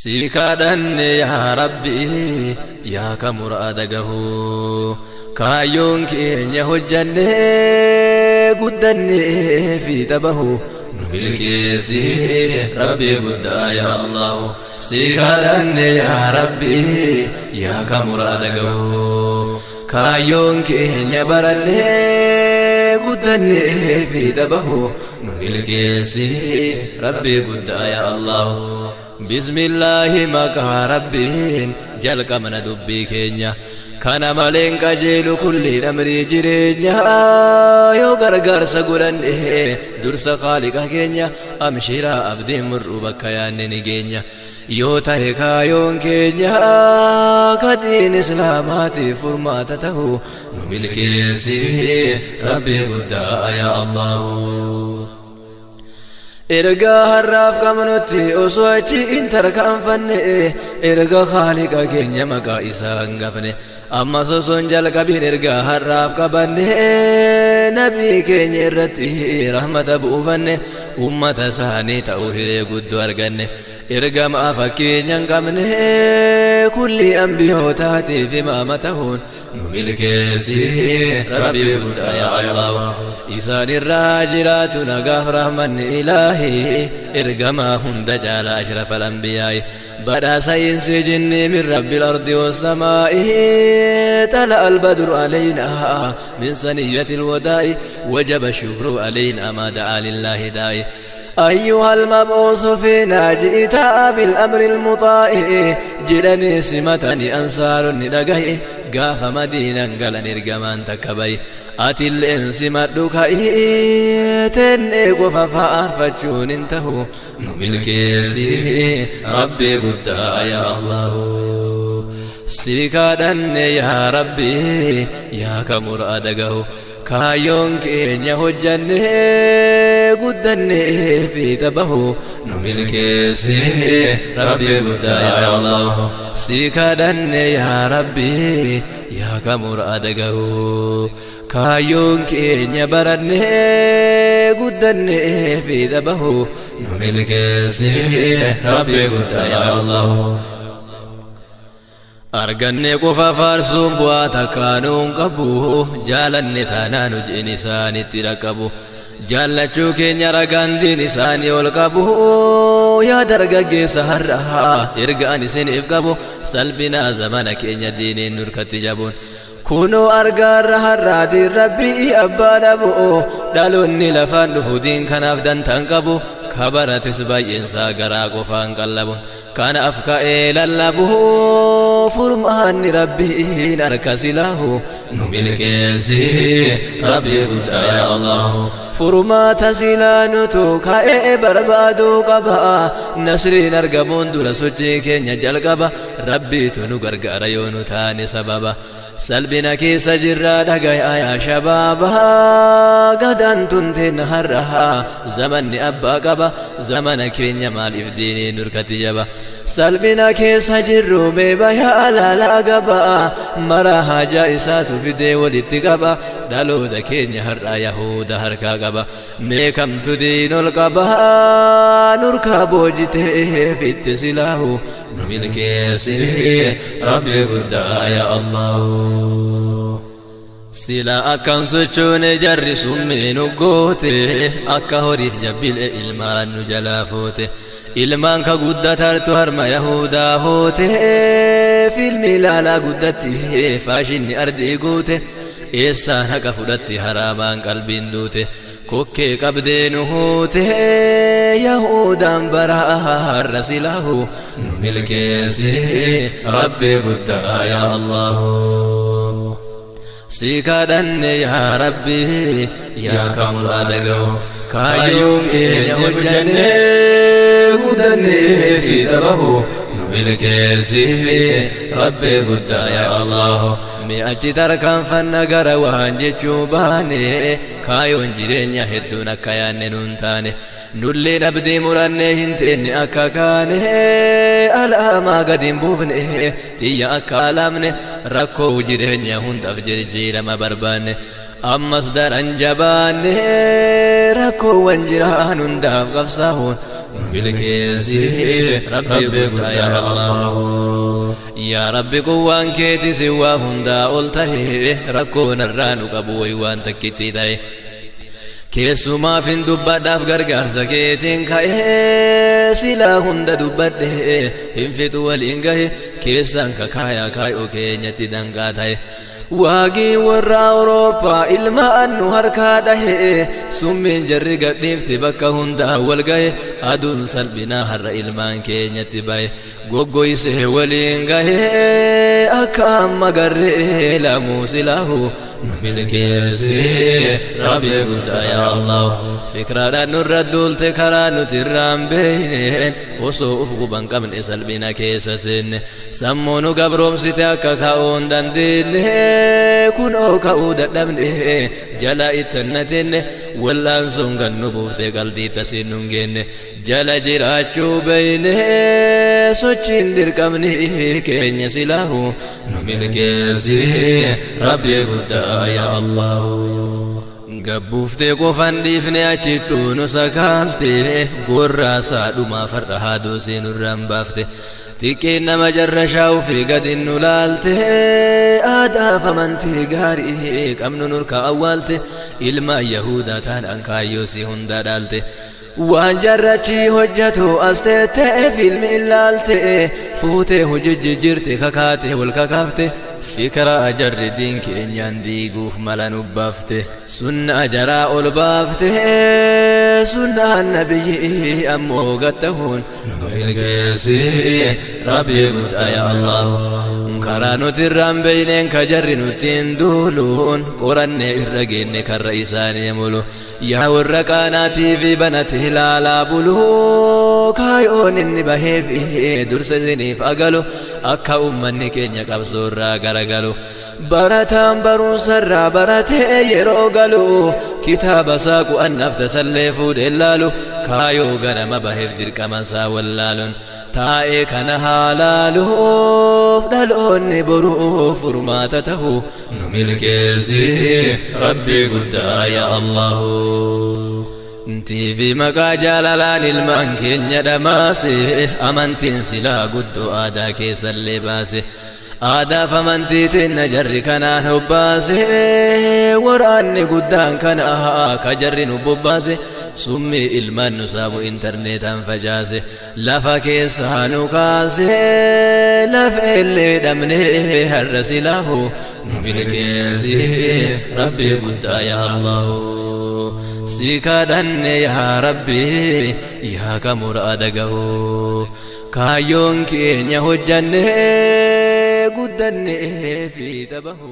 Si kadhanne yaa Rabbi, yaa ka muraada gahu, kaayyoon keenya hojjanne guddanne fiixa bahu, nu milkeessi Rabbi guddaa yaa Allahu. Si kadhanne yaa Rabbi, yaa ka muraada gahu, kaayyoon keenya baranne guddanne fiixa bahu, nu milkeessi Rabbi guddaa yaa Allahu. Bismillaahi, maqaa Rabbiin jalqabna dubbii keenya. Kana maleen qajeelu kulliin amrii jireenya. Yoo gargaarsa godhanne dursa Khaaliqa keenya, amshiraa abdiin murruu bakka yaanne ni geenya. Yoo tahe kaayoon keenya kadiin Islaamaatiif furmaata tahu, nu milkeessi Rabbi guddaa yaa Allahu. Ergaa har'aaf qabnutti osoo achi hin tarkaanfanne, erga Khaaliqa keenya maqaa isaa hangafne, ammas osoo hin jalqabin ergaa har'aaf qabanne, nabii keenya irratti rahmata buufanne, ummata isaanii ta'uu hiree guddoo arganne, ergamaa fakkeenya hin qabne, kulli ambiyootaatiif imaama ta'uun, nu milkeessi Rabbi guddaa yaa Allah. Isaan irraa jiraatu nagaaf rahmanni Ilaahi, ergamaa hunda caala ashraf al-anbiyaa'i, badhaasa insi jinni min rabbil ardi wassamaa'i. طلع البدر علينا من ثنية الوداع، وجب الشكر علينا ما دعا لله داعي. أيها المبعوث فينا جئت بالأمر المطاع jedhanii simatani ansaaronni dhagaye. Gaafa Madiinan galan ergamaan takka baye, atilleen simadhu ka'ii, tennee qofa faarfachuun hin tahu, nu milkeessi Rabbi guddaa yaa Allahu. Si kadhanne yaa Rabbi, yaa ka muraada gahu, kaayyoon keenya hojjanne guddanne fiixa bahu, nu milkeessi Rabbi guddaa yaa Allah. Si kadhanne yaa Rabbi, yaa ka muraada gahu, kaayyoon keenya baranne guddanne fiixa bahu, nu milkeessi Rabbi guddaa yaa Allah. Arganne qofa faarsuun bu'aa takkaanuun qabu, jaalanne taanaan hojiin isaanitti dhaqqabu, jaallachuu keenya ragaan diin isaanii ol qabu. Yaa dargaggeessa har'aa, ergaan isiniif qabu, salphinaa zamana keenya diiniin nurkatti jabuun kunoo argaarra. Har'aatiin Rabbii abbaa dhabu, dhaloonni lafaan dhufu diin kanaaf dantaan qabu, kabaratis baay'eensaa garaa qofaan qallabu. Kanaaf ka'ee lallabu, furmaanni Rabbiin harka silaahu, nu milkeessi Rabbi guddaa yaa Allah. Furmaata silaa nutu ka'ee barbaaduu qaba, nasriin argamuun dura sochii keenya jalqaba. Rabbiitu nu gargaara yoo nu taane sababa. Salphina keessa jirraa dhagayaa yaa shabaaba, gadaan tun har'a zamanni abbaa qaba. Zamana keenya maaliif diiniin nurkatti jaba? Salphina keessa jirru beebayaa laalaa gaba, mara haajaa isaatu fidee walitti qaba. Dhaloota keenya har'a yahuda harkaa qaba, meekamtu diin ol qaba, nurkaa boojitee fitti silaahu, nu milkeessi Rabbi guddaa yaa Allahu. Sila akkam sochoone? Jarri summii nu goote, akka horiif jabbile ilmaan nu jalaa foote. Ilmaan ka guddatartu harma yahudaa hoote, filmi ilaalaa guddatti, faashinni ardii guute. Eessaan haqa fudhatti haraamaan qalbiin duute? Kokkee qabdee nu huute yahudaan bara har'a silaahu, nu milkeessi Rabbi guddaa yaa Allahu. Si kadhanne yaa Rabbi, yaa ka muraada gahu, kaayyoon keenya hojjanne guddanne fiixa bahu, nu milkeessi Rabbi guddaa yaa Allahu. Mi'achi tarkaanfanna gara waan jechuu baane, kaayoon jireenya hedduun akka yaanne nuun taane, nulleen abdii muranne hin teenne akka kaane, alaamaa gadi hin buufne xiyya akka alaamne. Rakkoo jireenya hundaaf jijjiirama barbaanne, ammas daran jabaanne rakkoowwan jiraan hundaaf qabsaa'uun, Nu milkeessi Rabbi guddaa yaa Allahu. Yaa Rabbi quwwaan keeti si waa hundaa ol tahe, rakkoo narraa nu qabu wayi waan takkitti ta'e. Keessumaaf hin dubbadhaaf gargaarsa keetiin ka'ee, silaa hunda dubbadhe hin fixu waliin gahe, keessaan kakaayaa kaayoo keenyatti danqaa ta'e. Waagii warra Awurooppaa ilma annu harkaa dhahe, summiin jarri gadhiifti bakka hundaa wal gahe, aduun salphinaa har'a ilmaan keenyatti bahe, goggoysee waliin gahe akka amma garree lamuu silaahu nu milkeessi Rabbi guddaa yaa Allah. Fikraadhaan nurra duulte karaa nuti irraan beeyneen, osoo uf quban qabne salphina keessa seenne, sammuu nu gabroomsite akka ka'uu hin dandeenye, kunoo ka'uu dadhabne jala ittannatenne, wallaan sun kan nu buufte qalbii tasiin nun geenne, jala jiraachuu beeyne sochiin dirqamni keenya silaahu nu milkeessi Rabbi guddaa yaa Allahu. Gabbuuftee qofan dhiifne achittuu nu sakaalte, gorraasaa dhumaa farra haaduu seenurraan baafte, xiqqeen nama jarra shaa'u fi gadi nu laalte, aadaaf amantii gaarii qabnu nurka awwaalte, ilma Yahudaa taanaan kaayyoo si hundaa dhaalte. Waan jarrachi hojjetu as teettee fiilmi ilaalte, fuutee hojii jijjiirte kakaate wal kakaafte, fikra jarri diin keenyaan diiguuf mala nu baafte, sunnaa jaraa ol baafte, sunnaan nabiyyi ammoo gattahuun nu milkeessi Rabbi guddaa yaa Allah. Karaa nuti irraan beeyneen ka jarri nuttiin duuluun, qorannee irra geenne karra isaanii mulu. Yaa warra qaanaatii fi banate ilaalaa bulu, kaayoon inni baheef dursa isiniif agalu, akka ummanni keenya qabsoorraa garagalu. Barataan barumsarraa baratee yeroo galu, kitaaba isaa qu'annaaf tasallee fuudhee laalu, kaayoo ganama baheef dirqama isaa wallaaluun taa'ee kana haalaaluuf dhaloonni boruuf furmaata ta'u nu milkeessi Rabbi guddaa yaa Allahu. TV maqaa jaalalaan ilmaan keenya dhamaase, amantiin silaa guddoo aadaa keessallee baase. Aadaaf amantiitiin na jarri kanaan hobbaase, waraanni guddaan kana ka jarri nu bobbaase, summii ilmaan nu saamu intarneetaan facaase, lafa keessaa nu kaase, lafa illee dhabne har'a silaahu nu milkeessi Rabbi guddaa yaa Allahu. Si kadhanne yaa Rabbi yaa ka muraada gahu, kaayyoon keenya hojjanne guddanne fi tabahu.